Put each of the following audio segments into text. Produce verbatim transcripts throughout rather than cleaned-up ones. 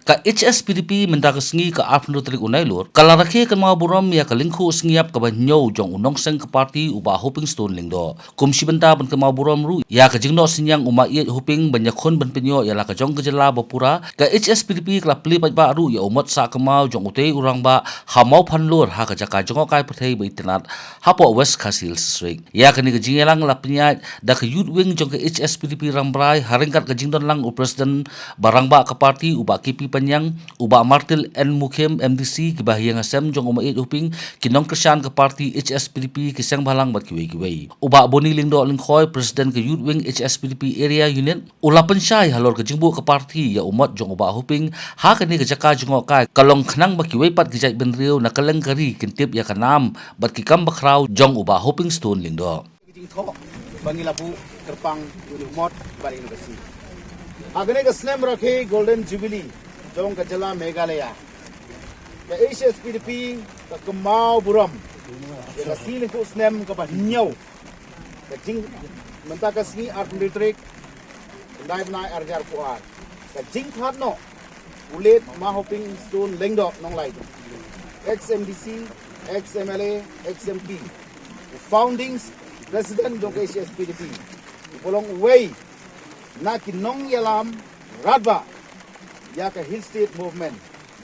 Ka H S P D P mynta ka sngi ka arphew tarik u Nailur ka la rakhe kynmaw burom ïa ka lyngkhuh sngi ïap kaba hynñiew jong u nongseng ka party u Bah Hoping Stone Lyngdoh. Kum shi bynta ban kynmaw burom ruh ïa ka jingnoh synñiang u Maieit Hoping ban ïakhun ban pynïoh ïa la ka jong ka jylla ba pura, ka H S P D P ka la plie paidbah ruh ïa u mot sah kynmaw jong utei u rangbah ha Mawphanlur ha ka jaka jngohkai pyrthei ba itynnad hapoh West Khasi Hills District. Ïa kane ka jingïalang la pynïaid da ka Youth Wing jong ka H S P D P Rambrai ha ryngkat ka jingdon lang u President ba rangbah ka party u Bah K P Panyang, u Bah Martil N Mukhim M D C, kiba ha ïing ha sem jong u Maieit Hoping, ki nongkyrshan ka party H S P D P, ki seng bhalang bad kiwei kiwei. U Bah Boni Lyngdoh Lyngkhoi, President ka Youth Wing H S P D P Area Unit, u la pynshai halor ka jingbuh ka party ïa u mot jong u Bah Hoping ha kane ka jaka jngohkai, ka long khnang ba kiwei pat ki jaitbynriew na kylleng ka ri kin tip ïa ka nam bad ki kam bakhraw jong u Bah Hoping Stone Lyngdoh. Ka jingthoh ba ngi la buh kyrpang ïa u mot bad ïa ka sngi. Ha kane ka snem rakhe Golden Jubilee jong ka jylla Meghalaya, ka H S P D P ka kynmaw burom ïa ka sngi lyngkhuh snem kaba hynñiew. Ka jing, mynta ka sngi arphew tarik, khyndai bnai arhajar arphew ar. Ka jingthad noh u late Ma Hoping Stone Lyngdoh Nonglait, ex M D C, ex M L A, ex M P, u founding president jong ka H S P D P, uba long uwei na ki nongïalam radbah ïa ka Hill State Movement.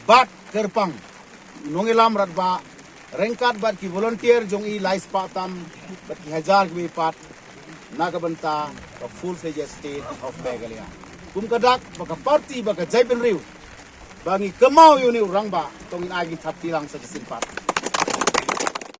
Bad kyrpang u nongïalam radbah ryngkat bad ki volunteer jong i lai spah tam bad ki hajar kiwei pat na ka bynta ka full fledged state of Meghalaya. Kum ka dak ba ka party ba ka jaitbynriew ba ngi kynmaw ïa une u rangbah, to ngin ai, ngin thap kti lang sa shisien pat.